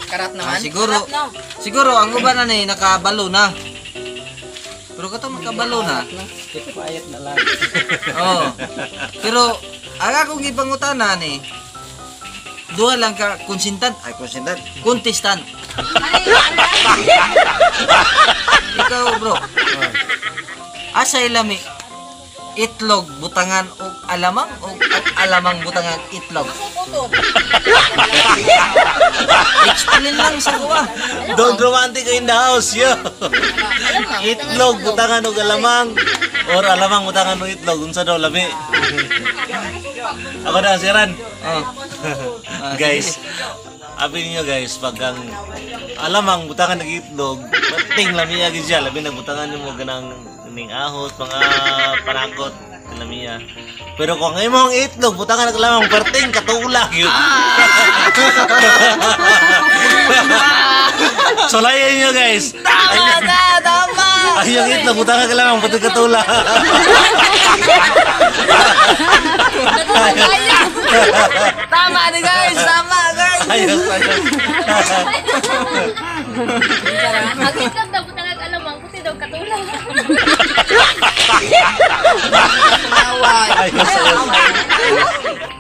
Karat Ah, naman. siguro siguro ang uban na ni nakabalo na. Pero katong nakabalo na. Keep quiet na lang. Oo. Pero ang akong gipangutana ni duha lang ka konsintant, ay konsintant, contestant. Ikaw, bro. Asa ilami itlog butangan og alamang o at alamang butangan itlog? Explain lang sa kuha. Don Romantico in the house, yo. Itlog butangan og alamang or alamang butangan og itlog, unsa daw lami? Ako na si Ran. Oh. Ah, Guys, abi niyo guys, pag ang alamang butangan ng itlog, bating lami gyud siya, labi na butangan nimo ganang ning ahos, mga panakot, lami. Pero kung ang imong itlog butangan ng alamang, perting katula gyud. So layan niyo, guys. Tama na, tama. Ay, yung itlog butangan ng alamang, perting katula. Tama ni guys, tama guys. Ayos, ayos. Ang itlog daw butangag alamang, puti daw katulad. Ayos, ayos.